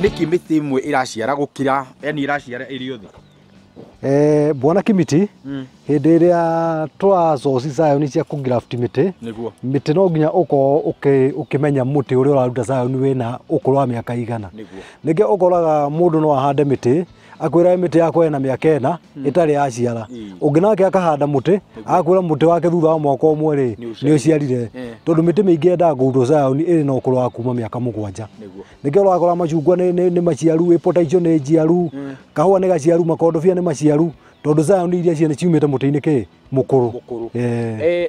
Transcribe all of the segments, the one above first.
Nĩkĩ mĩtĩ ĩmwe ĩraciara gũkĩra, yani ĩraciara ĩrĩ yothe? Bwana Kimiti, hĩndĩ ĩrĩa tũracoci scion cia kũgraft mĩtĩ, Nĩguo. mĩtĩ no nginya ũkorwo ũkĩmenya mũtĩ ũrĩa ũraruta scion wĩna ũkũrũ wa mĩaka igana. Nĩguo. Nĩkĩo ũkoraga mũndũ no ahande mĩtĩ akwĩra mĩtĩ yakwa ĩna mĩaka 4 ĩtarĩ yaciara. Ũngĩ nake akahanda mũtĩ agakwĩra mũtĩ wake thutha wa mwaka ũmwe rĩ nĩ ũciarire. Tondũ mĩtĩ mĩingĩ yendaga kũrutwo scion ĩrĩ na ũkũrũ wa kuma mĩaka 7. Nĩguo. Nĩkĩo ũrakora macungwa nĩ maciaru, ĩpota icio nĩ njiaru, kahũa nĩ gaciaru, makondobia nĩ maciaru, tondũ scion iria ciene ciumĩte mũtĩ-inĩ kĩ mũkũrũ. Mũkũrũ.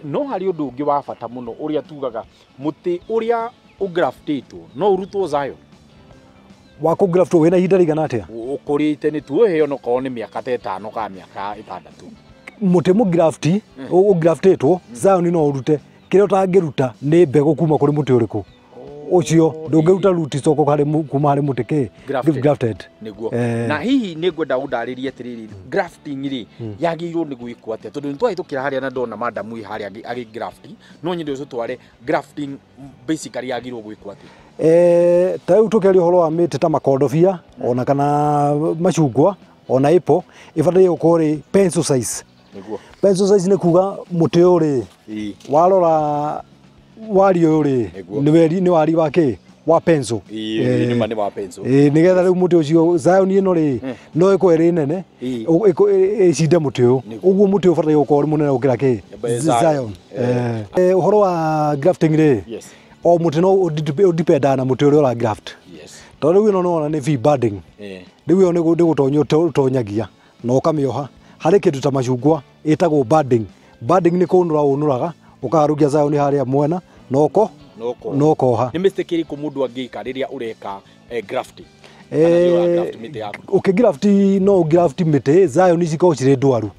No harĩ ũndũ ũngĩ wa bata mũno ũrĩa tugaga mũtĩ ũrĩa ũgraftĩtwo no ũrutwo scion. Wa kũgraftwo wĩna ihinda rĩigana atĩa? Ũkũrĩte nĩ tuoheo no korwo nĩ mĩaka ta 5 kana mĩaka 6. Mũtĩ mũgrafti, ũgraftĩtwo, scion no ũrute. Kĩrĩa ũtangĩruta nĩ mbegũ kuma kũrĩ mũtĩ ũrĩkũ. Ũcio ndũngĩruta root stock harĩ kuma harĩ mũtĩ kĩ grafted. Nĩguo. Na hihi nĩ ngwenda ũndarĩrie atĩrĩrĩ, grafting rĩ yagĩrĩirwo nĩ gwĩkwo atĩa? Tondũ nĩ twahĩtũkĩra harĩa na ndona madamu ĩ harĩa agĩ graft, no nyende ũcũtware grafting basically yagĩrĩirwo gwĩkwo atĩa? Ta rĩu tũkĩaria ũhoro wa mĩtĩ ta makondobia ona kana macungwa ona apple, ĩbataire gũkorwo rĩ pencil size. Nĩguo. Pencil size nĩ kuga mũtĩ ũyũ rĩ warora wari ũyũ rĩ nĩ wari wa kĩ wa pencil. Nĩ nĩ wa pencil. Nĩgetha rĩu mũtĩ ũcio scion ĩno rĩ no ĩkorwo ĩrĩ nene ĩcinde mũtĩ ũyũ. Ũguo mũtĩ ũbataire gũkorwo ũrĩ mũnene gũkĩra kĩ scion. Ũhoro wa grafting rĩ, o mũtĩ no ũdipendaga na mũtĩ ũrĩa ũra graft. Tondũ rĩu ĩno nĩwona nĩ V budding. Rĩu ĩyo nĩ gũtonya ũtonyagia na ũkamĩoha. Harĩ kĩndũ ta macungwa ĩtagwo budding. Budding nĩ kũnũra ũnũraga ũkaharũkia scion harĩa mwena noko nokoha. Nĩ mistake ĩrĩkũ mũndũ angĩka rĩrĩa ũreka grafting? Ũkĩgraft no ũgraft mĩtĩ scion cikorwo cirĩ ndwaru.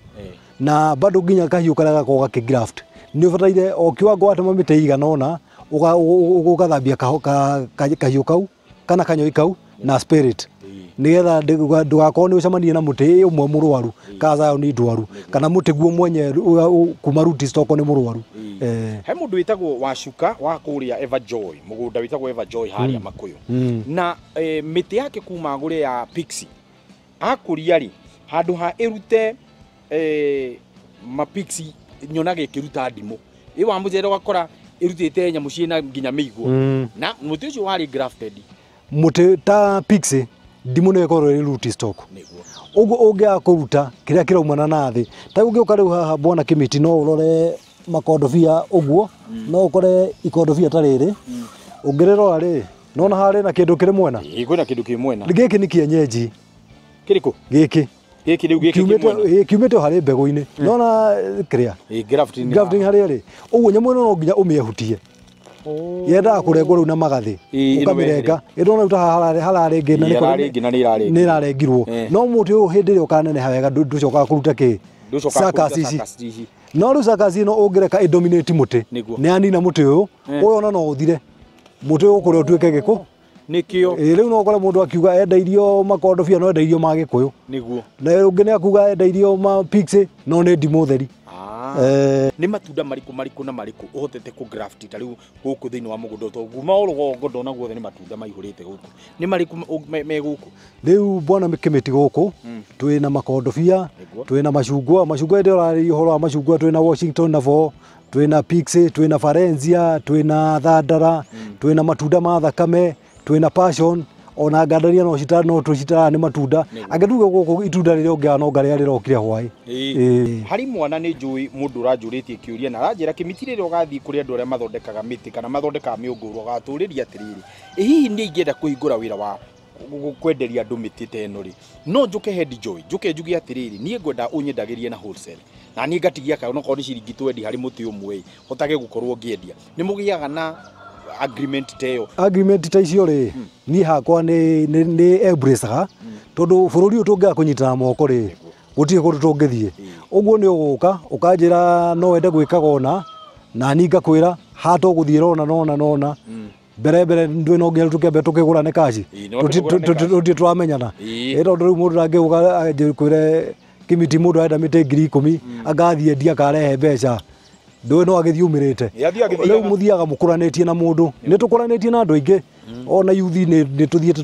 Na bado nginya kahiũ karĩa gakoragwo gakĩgraft nĩ ũbataire o kiwango watema mĩtĩ igana ũna ũgathambia kahiũ kau kana kanyoi kau na spirit nĩgetha ndũgakorwo nĩ ũcemanie na mũtĩ ũmwe mũrwaru kana scion ndwaru kana mũtĩ guo mwenye kuma root stock nĩ mũrwaru. He mũndũ wĩtagwo Wacuka wa kũrĩa Everjoy, mũgũnda wĩtagwo Everjoy harĩa Makũyũ. Na mĩtĩ yake kuma agũre ya Pixie akũria rĩ handũ ha ĩrute mapixie nyonaga ĩkĩruta ndimũ ĩ wa mũcere ũgakora ĩrutĩte nyamũ ciĩna nginya mĩigua. Na mũtĩ ũcio warĩ grafted. Mũtĩ ta Pixie ndimũ nĩ ĩkorwo ĩrĩ root stock. Ũguo ũngĩaga kũruta kĩrĩa kĩraumana na thĩ ta ũngĩũka rĩu haha Bwana Kimiti no ũrore makondobia ũguo, no ũkore ikondobia ta rĩrĩ. Ũngĩrĩrora rĩ nona harĩ na kĩndũ kĩrĩ mwena. Kwĩna kĩndũ kĩ mwena. Gĩkĩ nĩ kienyeji. Kĩrĩkũ? Gĩkĩ. Gĩkĩ rĩu gĩkĩ kĩ mwena. Kiumĩte harĩ mbegũ-inĩ. Nona kĩrĩa? Grafting. Grafting harĩa rĩ. Ũguo nyamũ ĩno no nginya ũmĩehutie. Yendaga kũrengwo rĩu na magathĩ. Ũkamĩrenga. Ĩndona rĩu ta haha hararĩ ngĩ na nĩ ĩrarengirwo. No mũtĩ ũyũ hĩndĩ ĩrĩa ũkaneneha wega ndũcokaga kũruta kĩ? Suckers ici. No rĩu suckers ĩno ũngĩreka ĩdominate mũtĩ. Nĩ yanina mũtĩ ũyũ, ũyũ ona no ũthire. Mũtĩ ũyũ ũkũrĩa ũtuĩke gĩkũ. Nĩkĩo. Rĩu no ũkore mũndũ akiuga enda irio makondobia no enda irio ma Gĩkũyũ. Nĩguo. Na ũngĩ nĩ akuga enda irio ma Pixie no nĩ ndimũ theri. Nĩ matunda marĩkũ marĩkũ na marĩkũ ũhotete kũ graft ta rĩu gũkũ thĩinĩ wa mũgũnda tondũ kuma o rũgongo ndona guothe nĩ matunda maihũrĩte gũkũ. Nĩ marĩkũ me gũkũ? Rĩu Bwana Kimiti gũkũ twĩna makondobia, twĩna macungwa, macungwa hĩndĩ ĩyo ũrarĩria ũhoro wa macungwa twĩna Washington na 4, twĩna Pixie, twĩna Valencia, twĩna thandara, twĩna matunda ma thakame, twĩna passion, ona ngandaria no citara no tũcitaraga nĩ matunda. Angĩtuge gũkũ itunda rĩrĩa ũngĩaga no ngarĩa rĩrokire hwaĩ. Harĩ mwana nĩ njũĩ mũndũ ũranjũrĩtie kĩũria na aranjĩra Kĩmiti rĩrĩa ũgathiĩ kũrĩ andũ arĩa mathondekaga mĩtĩ kana mathondekaga mĩũngũrwa ũgatũrĩria atĩrĩrĩ, ĩ hihi niĩ ingĩenda kũhingũra wĩra wa kwenderia andũ mĩtĩ ta ĩno rĩ, no njũke Head Joy, njũke njuge atĩrĩrĩ, niĩ ngwenda ũnyendagĩrie na wholesale na niĩ ngatigia kana onokorwo nĩ ciringi 20 harĩ mũtĩ ũmwe ĩ, hotage gũkorwo ngĩendia. Nĩ mũgĩaga na agreement ta ĩyo? Agreement ta icio rĩ, niĩ hakwa nĩ embraceaga tondũ bũrũri ũyũ tũngĩaga kũnyitana moko rĩ, gũtirĩ kũndũ tũngĩthiĩ. Ũguo nĩ ũgũka ũkanjĩra no wende gwĩkaga ũna, na niĩ ngakwĩra haha tũgũthiĩra ũna na ũna na ũna. Mbere mbere ndwĩ no nginya tũkĩambe tũkĩgũrane kaci. Tũtirĩ tũramenyana. Tondũ rĩu mũndũ ndangĩũka anjĩre kwĩre Kimiti mũndũ arenda mĩtĩ 10,000 angathiĩ endia akarehe mbeca. Ndũĩ no agĩthiĩ umĩrĩte. Rĩu mũthiaga mũkũranĩtie na mũndũ. Nĩ tũkũranĩtie na andũ aingĩ. Ona yuthi nĩ tũthiĩte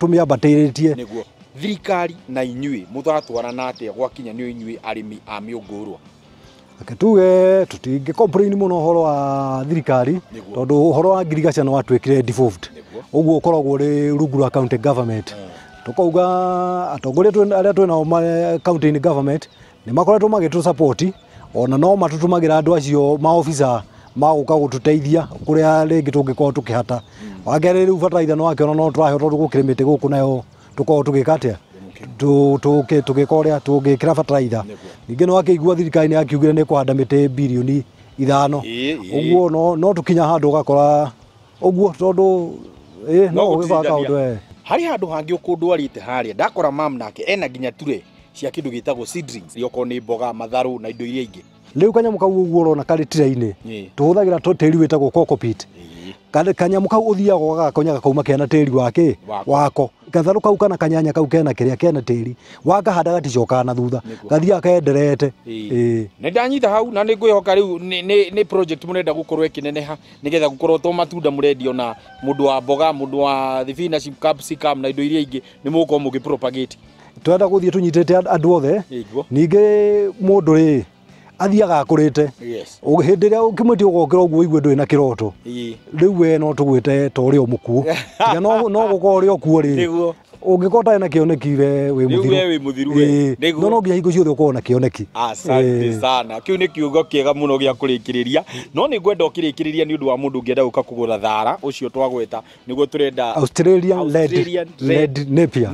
tũmĩambatĩrĩtie. Nĩguo. Thirikari na inyuĩ mũthatwarana atĩa gwakinya nĩ inyuĩ arĩmi a mĩũngũrwa? Reke tuge tũtingĩ complain mũno ũhoro wa thirikari tondũ ũhoro wa ngirigaca nĩ watuĩkire devolved. Ũguo ũkoragwo ũrĩ rungu rwa county government. Tũkauga atongoria arĩa twĩnao county government nĩ makoretwo magĩtũ support, ona no matũtũmagĩra andũ acio maofisa magũka gũtũteithia kũrĩa rĩngĩ tũngĩkorwo tũkĩhata. Wa kerĩ rĩu bataraitha nĩ wakĩona no tũraheo tondũ gũkĩrĩ mĩtĩ gũkũ nayo tũkorwo tũgĩka atĩa, tũgĩka ũrĩa tũngĩkĩra bataraitha. Ningĩ nĩ wakĩigua thirikari nĩ yakiugire nĩ kũhanda mĩtĩ birioni 5. Ũguo no tũkinya handũ ũgakora ũguo tondũ no ũgĩbanga ũndũ. Harĩ handũ hangĩ ũkũndwarĩte harĩa ndakora mam nake ena nginya ture cia kĩndũ gĩtagwo seedlings, okorwo nĩ mboga, matharũ na indo iria ingĩ. Rĩu kanyamũ kau ũguo ũrona karĩ tray-inĩ, tũhũthagĩra tĩri wĩtagwo cocopeat. Kanyamũ kau ũthiaga ũgagakonya gakauma kena tĩri wake wako. Gatharũ kau kana kanyanya kau kena kĩrĩa kena tĩri wakahanda gaticokaga na thutha, gathiaga kenderete. Nĩ ndanyita hau na nĩ ngwĩhoka rĩu nĩ project mũrenda gũkorwo ĩkĩneneha nĩgetha gũkorwo to matunda mũrendio na mũndũ wa mboga, mũndũ wa thibinaci, capsicum na indo iria ingĩ nĩ mũgũkorwo mũgĩ propagate. Twenda gũthiĩ tũnyitĩte andũ othe. Ningĩ mũndũ rĩ athiaga akũrĩte. Hĩndĩ ĩrĩa ũkĩmwĩtia ũgokĩra ũguo ũigue ndũrĩ na kĩroto, rĩu we no tũgwĩte ta ũrĩa mũkuũ. Tiga no gũkorwo ũrĩ o kuo rĩ, ũngĩkorwo ũtarĩ na kĩoneki we wĩ mũthiru. No no nginya hingo ciothe ũkorwo na kĩoneki. Asante sana. Kĩu nĩ kiugo kĩega mũno gĩa kũrĩkĩrĩria. No nĩ ngwenda ũkĩrĩkĩrĩria nĩ ũndũ wa mũndũ ũngĩenda gũka kũgũra thara ũcio twagweta, nĩguo tũrenda Australian Red Napier.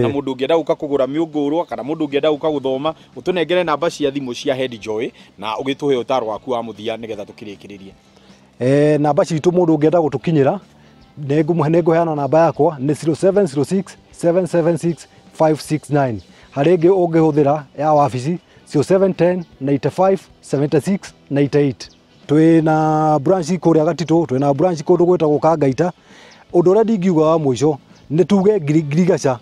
Na mũndũ ũngĩenda gũka kũgũra mĩũngũrwa kana mũndũ ũngĩenda gũka gũthoma, ũtũnengere namba cia thimũ cia Head Joy na ũgĩtũhe ũtaro waku wa mũthia nĩgetha tũkĩrĩkĩrĩrie. Namba citũ mũndũ ũngĩenda gũtũkinyĩra nĩngũheana namba yakwa nĩ 0706 776 569. Harĩ ĩngĩ ũngĩhũthĩra ya wabici 0710 95 76 98. Twĩna branch kũrĩa Gatitũ, twĩna branch kũndũ gwĩtagwo Kangaita. Ũndũ ũrĩa ndingiuga wa mũico nĩ tuge ngirigaca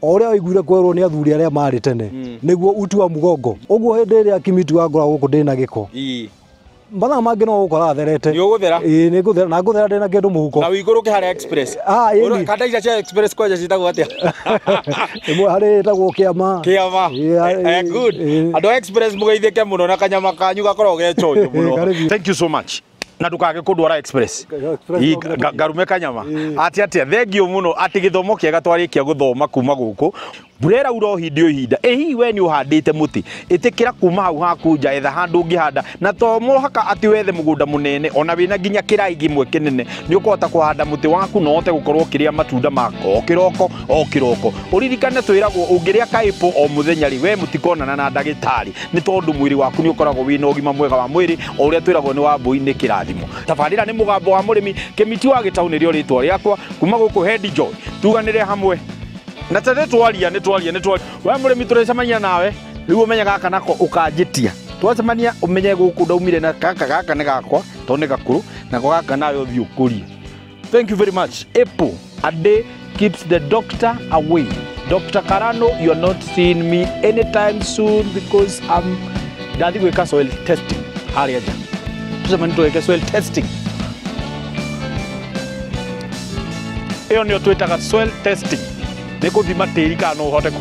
o ũrĩa waiguire kwerwo nĩ athuri arĩa marĩ tene nĩguo uti wa mũgongo. Ũguo hĩndĩ ĩrĩa Kimiti wangora gũkũ ndĩna gĩko, mathaa mangĩ no gũkora atherete. Nĩ ũgũthera? Ĩĩ nĩ ngũthera, na ngũthera ndĩna kĩndũ mũhuko. Na ũikũrũke harĩa Express. Kanda icia cia Express kwanja ciĩtagwo atĩa? Ĩmwe harĩ ĩtagwo Kĩama. Kĩama. Good. Andũ a Express mũgeithĩke mũno na kanyama kanyu gakoragwo ge chonjo mũno. Thank you so much. Na ndukage kũndwara Express. Ngarume kanyama. Atĩ atĩa, thengiũ mũno atĩ gĩthomo kĩega twarĩkia gũthoma kuma gũkũ. Mbura ĩraura o hĩndĩ o ihinda. Ĩ hihi we nĩ ũhandĩte mũtĩ, ĩtĩkĩra kuma hau haku nja, etha handũ ũngĩhanda, na to mũhaka atĩ wethe mũgũnda mũnene, ona wĩna nginya kĩraĩ kĩmwe kĩnene nĩ ũkũhota kũhanda mũtĩ waku na ũhote gũkorwo ũkĩrĩa matunda mako o kĩroko o kĩroko. Ũririkane twĩragwo ũngĩrĩa kaĩpũ o mũthenya rĩ, we mũtikonana na ndagĩtarĩ nĩ tondũ mwĩrĩ waku nĩ ũkoragwo wĩna ũgima mwega wa mwĩrĩ, o ũrĩa twĩragwo nĩ wa mbũi nĩ kĩrathimo. Tabarĩra nĩ mũgambo wa mũrĩmi, Kĩmiti wa Gĩtaũ nĩrĩo rĩtwa rĩakwa, kuma gũkũ Head Joy. Tuganĩre hamwe. Na tene twaria nĩ twaria nĩ twaria. We mũrĩmi tũrecemania nawe, rĩu ũmenye gaka nako ũkanjĩtia. Twacemania ũmenye gũkũ ndaumire na gaka gaka nĩ gakwa tondũ nĩ gakũrũ, nako gaka nawe ũthiĩ ũkũrie. Thank you very much. Apple a day keeps the doctor away. Dr. Karano, you are not seeing me anytime soon because I'm ndathi gwĩka soil testing harĩa nja. Tũcemanie twĩke soil testing. Ĩyo nĩyo twĩtaga soil testing. Nĩ gũthima tĩri kana no ũhote kũ